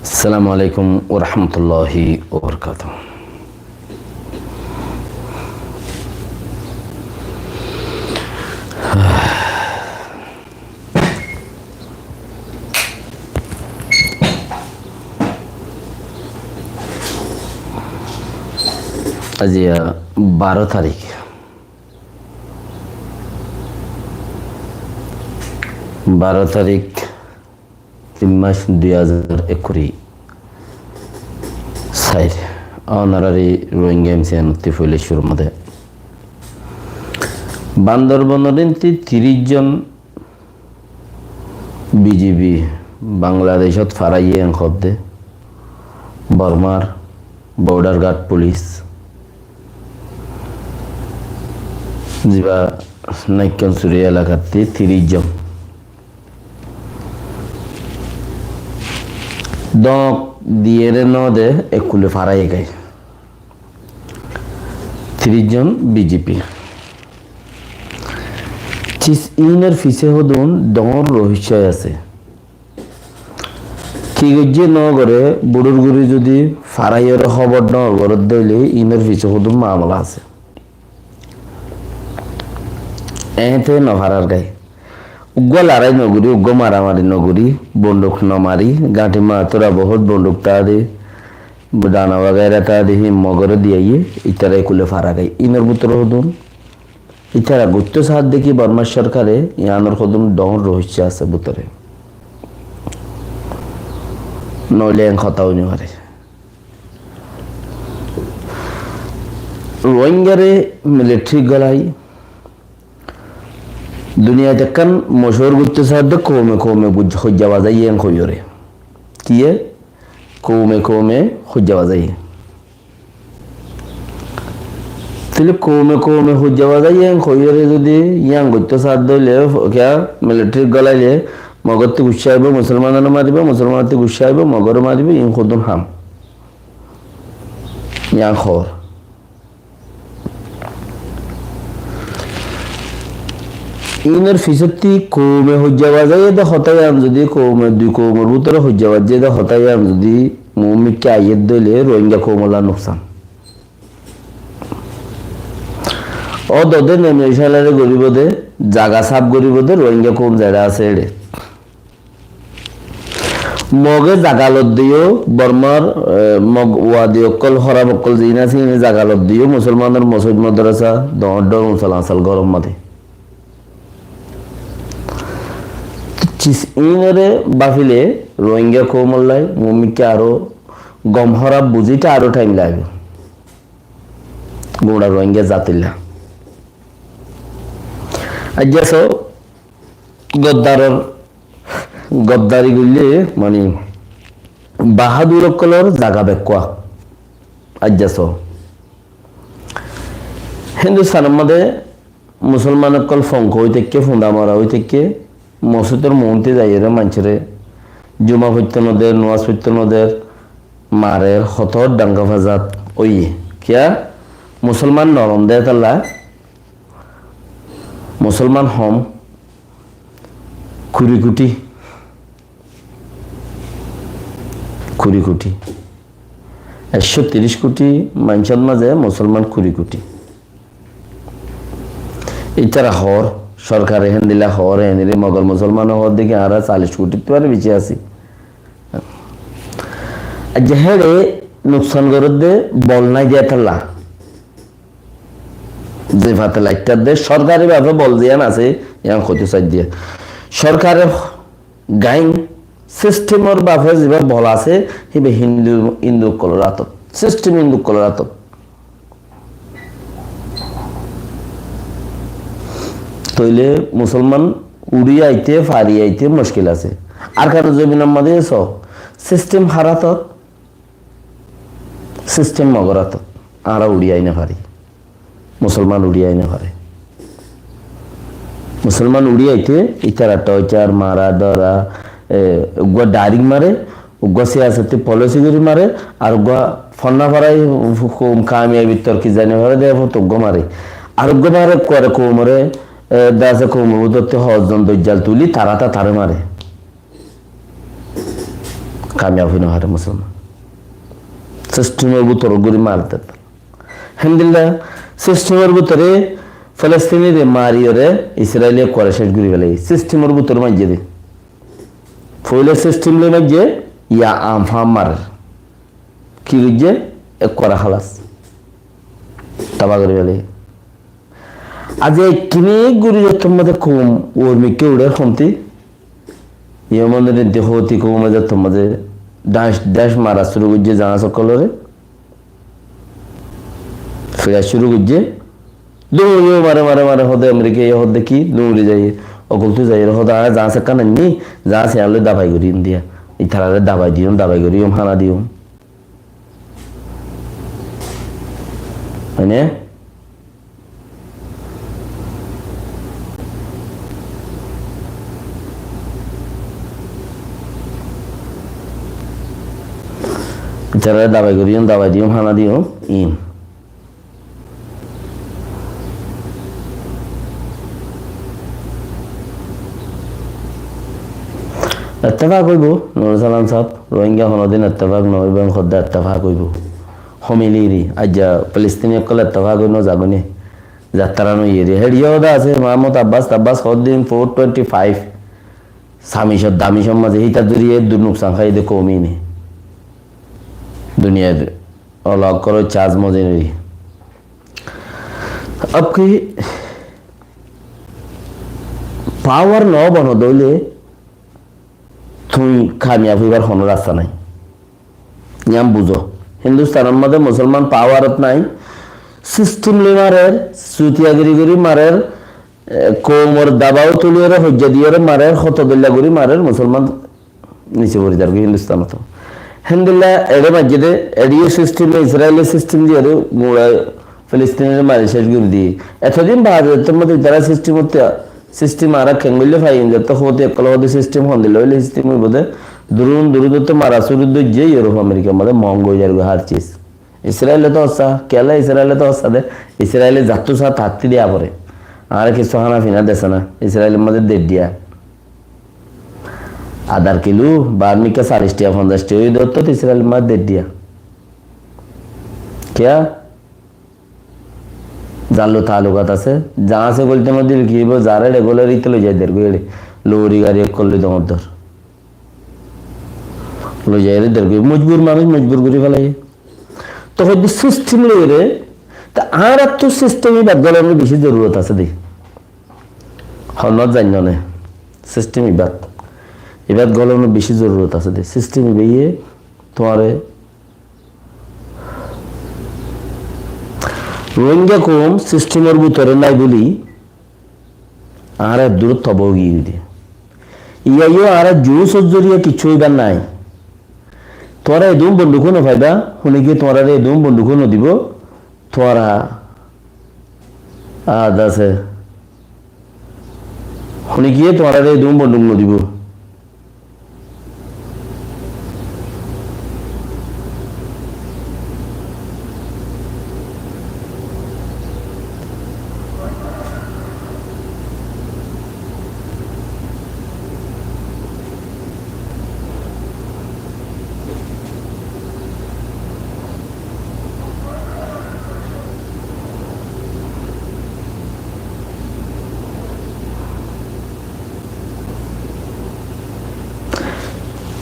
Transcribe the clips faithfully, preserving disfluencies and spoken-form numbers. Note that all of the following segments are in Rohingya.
Assalamu alaikum warahmatullahi wabarakatuh. Aijja baró tarík, baró tarík, tin mac dui házar ekkuri sair. Ónorar Rohingya M C N ottú foila cúrur modé Bandorbonor íntu tiríc zon B G B Bangladecót faraiyé en hoódde, Bormar Border Guard Police, ziba Naikkan Suri elakattú tiríc zon. Dóñr diyére no de, ekule faraiyé giyé. Tiríc zon B G B. Cis ínor fisé hodún dóñr rohicco asé. Ki goijjé no goré, buçur gori zodi faraiyóre hóbor no gorédde óile ínor fisé hodún mamala asé. Eéñte no farar giyé. Uggúa larái no gorí, uggúa maramari no gorí, bonduk no marí, gañthi matura bohút bonduk táa de, dana wagaira táa de, híin Mogoré diyaiyé, ítara ekule fara giyé. Ínor bútore hodún, ítara goittó saádde ki Bormar sorkare, yíanor hodún dóñr rohicco asé bútore. Noóile eén hotá ói no fare. Rohingyare militari golai duniyait ekkán mochúr goittó saádde koume koume buj-, hoijja bazaiyé en hoiyóre. Kiyé? Koume koume hoijja bazaiyé. Tóile koume koume hoijja bazaiyé en hoiyóre zodi yían goittó saádde óile, kiyá militari golaile Mogottú guccá aibó, Musolmanore maribó, Musolmanottú guccá aibó, Mogore maribó, iín hodún ham. Yían hoór. Ínor fisótti koume hoijja bazaiyé de hotá yían zodi koume, dui koumor bútore hoijja bazaiyé de hotá yían zodi muúmikká aiyédde óile Rohingya koumolla nuksan. Ó dode neme cálare goríbo de, zaga sáf goríbo de, Rohingya koum zeçé asé eçé. Moge zaga loddeyó, Bormar, e, Mog wadi ókkol, hóraf ókkol ziín asé, iíne zaga loddeyó, Musolmanor mosóid modrasa, doóñr doóñr usal asal gorór modé. Cis iínore báfile Rohingya koumollai, muúmikká aró gom hóraf buzíte aró thaim laibo. Gura Rohingya zatilla. Aijja so, goddaror, goddari goille, mani, bahadur ókkolor zaga bekkúa. Aijja so. Hindustanor modé Musolman ókkol fonko ói táikke, funda mora ói táikke, mosóitor muúnti zaiyóre maincóre juma foitto no der, nomás foitto no der, marer, hoto danga fazat óiye. Kiyá? Musolman norom de tolla, Musolman hom, kuri kuti, kuri kuti. Ekcó tiríc kuti maincór mazé Musolman kuri kuti. Ítara hoór, sorkare héndilla hoór, héndilla Mogor Musolmane hoór de ki añára callic kutittú aró beci así. Aijja héçe nuksan gorédde bol nái de tolla. Ze fate laittar de sorkari bafe bol ziyán asé, yían hoitó saidde. Sorkare gain sistemor bafe ziba bol asé, híba Hindu, Hindu ókkolor átot. Sistem Hindu ókkolor átot. Tóile Musolman uçí aite, fari aite muckil asé. Arkanor zobinor mazé so, sistem har átot, sistem Mogor átot. Añára uçí ai no fari. Musolman uçí ai no fare. Musolman uçí aite, ítara torture, mara, dóra, e, uggúa direct mare, uggúa siyasotti policy gorí mare, ar uggúa fonna farai, um, kamiyabir torki zani fare de, fot uggúa mare. Ar uggúa mare, kuare koumore, e, dase koumor bútotti hozzon dojjal tuli, tarata tare mare. Kamiyab ói no fare Musolman. Sistemor bútore gori mare de. Héndilla sistemor bútore Filistinire mariyóre Israile ekkore céc gori félaiye. Sistemor bútore maijje de. Foila sistem loi maijje, ya am fam marer. Ki goijje? Ekkore halas. Taba gori félaiye. Aijja ekkini gori zottór mazé koum, uor mikká uçer honti. Yemenor indi hoti koum zottór mazé dec, dec mara cúru goijje, zahac ókkolore. Fira cúru goijje. Duñri mare, mare, mare, hode Amerika, ye hode ki, duñri zaiye. Ókkoltu zaiye, hode, añára zahac ekkán ainní, zahac yián loi dabai gori India. Itarare dabai diyum, dabai gori yum, hána diyum. Mane? Itarare dabai gori yum, dabai diyum, hána diyum, in. Ettefak óibo, Nurul Salam sáb, Rohingya honodin ettefak no óibo, en hodde ettefak óibo. Homiliri, aijja Filistini ókkol ettefak ói no zagói né. Zattara no iyeri. Héçiye hoda asé, Mahmud Abbas, Tabbas hoddin four twenty five. Samicor, damicor mazé, hítar zoriye eddur nuksan háiye de koumine. Duniyar olok koro charge mozin óiye. Abki power no bono dóile tui kamiyab óibar hono rasta nai. Yián buzo. Hindustanor mazé Musolman powerot nai. Sistem loi marer, sutiyagiri gori marer, e, koumor dabao tuliyore, hoijja diyore marer, hoto dilla gori marer, Musolman nise fori zargoi Hindustanot. Héndilla eçe maijje de, eçiye sistem, Israile sistem diyore gura Filistinore mari céc gori diye. Etodin baade zettór mazé itara sistem otte, sistem añára kengoille faiyum, zettór hoti ekkol hoti sistem hondilla óile sistem óibo de, durun durun zettór mara cúru dóijje Europe Amerikar mazé mongo ói zargoi har chiz. Israile to hossa, kiyólla Israile to hossa de, Israile zattú sa tatti diya fore. Añáre kissú hána fina dese na, Israilor mazé der diya. Adar kilu, bar mikká saric tiya, fonzaic tiya, ói dótto Israilor mazé der diya. Kiyá? Zar loi taalukat asé, za asé golte no dil ki óibo, zare eçe goler íte loi zai der goi eçe, lori gari ókkol loi dor dor. Loi zaiyóre der goi, mojbur manúic mojbur gori félaiye. Toh hoidde sistem loiyóre, ta añárattú sistem ibát golonor beci zorurot asé de. Honnot zainno ne, sistem ibát. Ibát golonor beci zorurot asé de. Sistem ibáye tuáñre Rohingya koum sistemor bútore nai buli añára eddúrot toba ói giyói de. Iyá yó añára jus or zoriya kiccú óibar nai. Tuáñra edún bonduk ó no faiba, hunikiye tuáñrare edún bonduk ó no dibo, tuáñra aad asé. Hunikiye tuáñrare edún bonduk no dibo.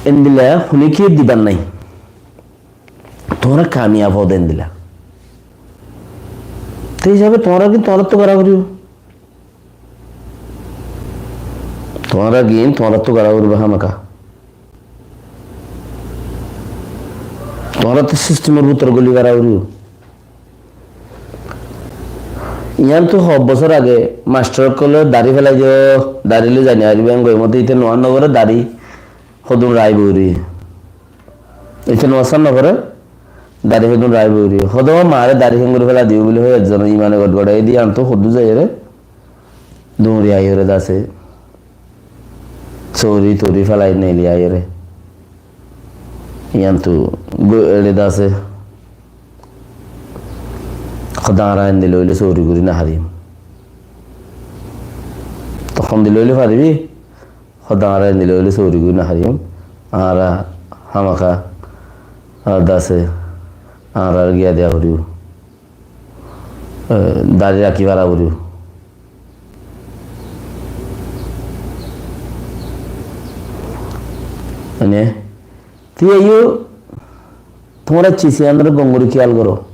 Endilla hunikiye dibar nai. Tuáñra kamiyab óde endilla. Te hísabe tuáñra ki tuáñrattú gora goribo? Tuáñra gin tuáñrattú gora goribo hámaka. Tuáñrattú sistemor bútore goli gora goribo. Yiántu hoó bosór age mastor ókkole dari félai diyo, dari loi zai no faribo, engori mote íte no ar no gore dari hodún rai boi roiye. Íte no ar no gore dari hodún rai boi roiye. Hodo mare dari hengori félai diyo buli hoi ekzon imane gotgotaiye di yiántu hoddú zaiyóre duñri aiyóre dase. Sóori tóori félai neeli aiyóre. Yiántu go-, eçe dase. Hoó de añára endilla óile sóori gori no farim. Toh hondilla óile faribi? Hoó de añára endilla óile sóori gori no farim. Añára hámaká, ah, dase, añárar giyá diya foribó. Eh, dari rakí fara foribó. Mane, tui aiyó, tuáñra cis iyanóre gom gorí kiyal goró.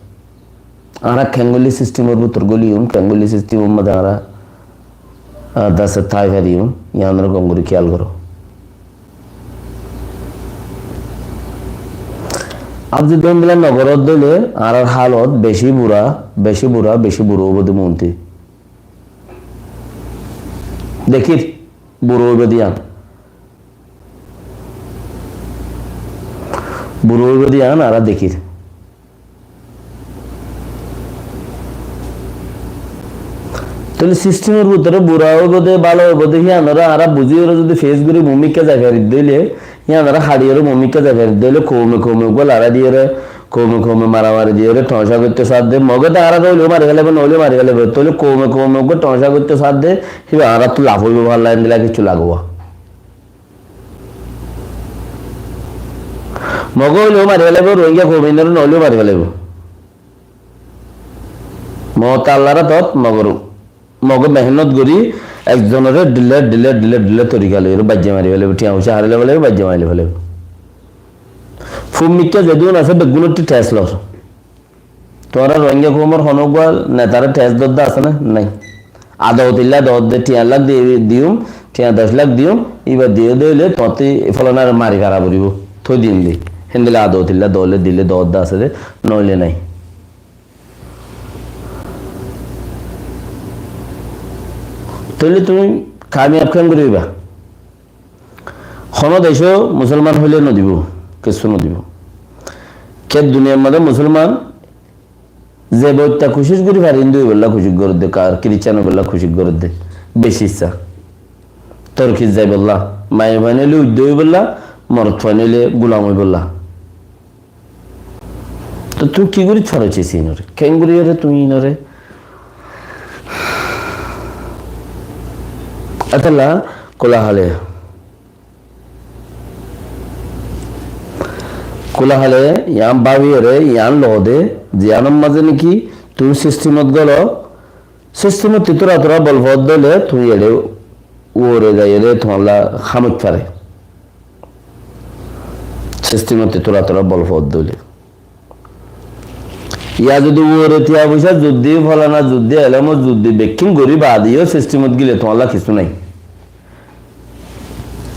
Añára keéngorí sistemor bútore góliyum, keéngorí sistemor mazé añára, ah, dase tái fariyum, iyanóre gom gorí kiyal goró. Añára zodi endilla no gorí dóile, añárar hálot beci bura, beci bura, beci bura óibo de monti. Dekír, bura óibo de yián. Bura óibo de yián añára dekír. Tóile sistemor bútore bura óibo de, bála óibo de, híyanore añára buzíyore zodi fes gorí mumikká zai fari dóile, híyanore haçiyore mumikká zai fari dóile, koume koume uggúa lorái diyore, koume koume maramari diyore, thoóñca goitto sádde, Moge de añára óileyo mari félaibo, no óileyo mari félaibo. Tóile koume koume uggúa thoóñca goitto sádde, híba añárattu laf óibo falla endilla kessú lagóa. Moge óileyo mari félaibo, Rohingya koum inore no óileyo mari félaibo. Moot Allar átot Mogor, Moge mehénnot gorí ekzonore dhille, dhille, dhille, dhille torika loiyóre baijja mari félaibo, thiañ foicá hári loi félaibo, baijja mari loi félaibo. Fúmmikká zedún asé beggúnottú thes lor. Tuáñra Rohingya koumor honó uggúa netare thes dodde asé né? Nái. Adotilla dodde, thiañ lak di-, diyum, thiañ doc lak diyum, íba diyó de óile tuáñttú fólanare mari fara foribó. Tói diyum de. Héndilla adotilla dodde, dile dodde asé de, noóile nái. Tóile tuñí kamiyab keéngorí óiba? Honó decó musolman hoilé no dibó, kessú no dibó. Ke duniyar mazé musolman ze boitta kucíc gorí fare, Hindu óibolla kucíc gorédde, ar Kiristan óibolla kucíc gorédde, beci issá. Torkit zaibolla, maiyafuain óile uidda óibolla, morotfuain óile gulam óibolla. Toi tui ki gorí faro cis inore? Keéngorí ore tui inore? Etolla kúla hale. Kúla hale, yián báfi ore, yián lode, ziyánor mazé niki tui sistemot golo, sistemot tui tura tura bol fodde óile tui ere uore zaiyore tuáñlla hámot fare. Sistemot tui tura tura bol fodde óile. Yá zodi uore tiañ foicá zuddi, folana zuddi, elemo zuddi, bekkín gorí baade yó sistemot gile tuáñlla kissú nái.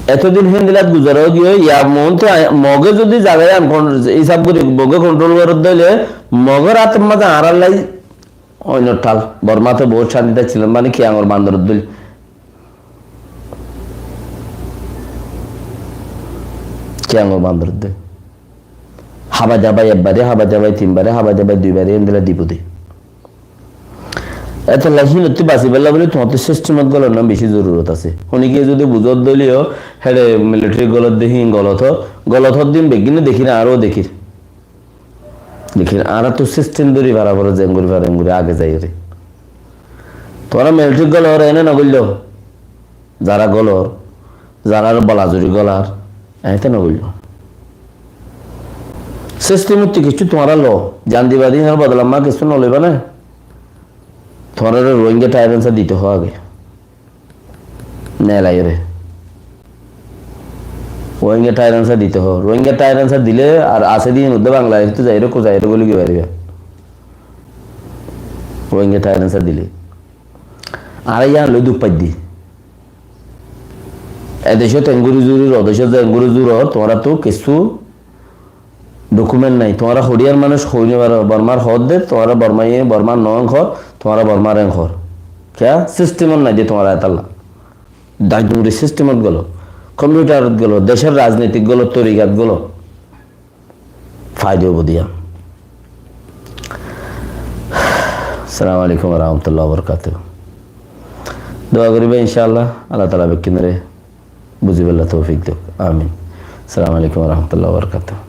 Etodin héndillat guzara ói giyé, yá moónte a-, Moge zodi zaga yián kon-, isab gorí Moge kontrol gorédde óile, Mogor átor mazé añárallai oinor thal. Bormát bout cántit accílam, mane Kiyangor bandoror dóil. Kiyangor bandoror dóil. Hábai dábai ekbare, hábai dábai tinbare, hábai dábai duibare, endilla dibo de. Etolla hínottú basibálla buli tuáñttú sistemot golor nam beci zorurot asé. Honikiye zodi buzódde óileyo, héçe militari golodde hín golot ó, golot ódde hín beggíne dekír, añára ó dekír. Dekír, añára tó sistem dóri fara foré, zeéngorí fare eéngorí age zaiyóre. Tuáñra militari golor, ene no goillo. Zará golor, zará bolazuri golar, eéñte no goillo. Sistemottú kessú tuáñra lo, zan diba de híinor bodola ammá kessú no loiba né? Tuáñrare Rohingya Tyrants dito hoó age. Nelaiyóre. Rohingya Tyrants dito hoó. Rohingya Tyrants dile ar asé de híin uddá Bangladecottú zaiyóre, kuzzaiyóre goli goi fariba. Rohingya Tyrants dile. Añára yián loi duk faidde. E decót engori zuror, o decót engori zuror, tuáñrattú kessú document nái. Tuáñra hoçiyar manúic hoi no faro, Bormar hoódde, tuáñra Bormaiye, Bormar noó hoór, tuáñra Bormar hoór. Kiyá? Sistemot nái de tuáñra etolla. Dacdumri sistemot golo, kompiutarot golo, decór rajnitik golo, torikat golo. Faida óibo de yián. Assalamu alaikum wa rahmatullahi wa barakatuhu. Dua goriba, incaallah, Allah taala bekkúnore buzibálla toufik douk. Amin. Assalamu alaikum wa rahmatullahi wa barakatuhu.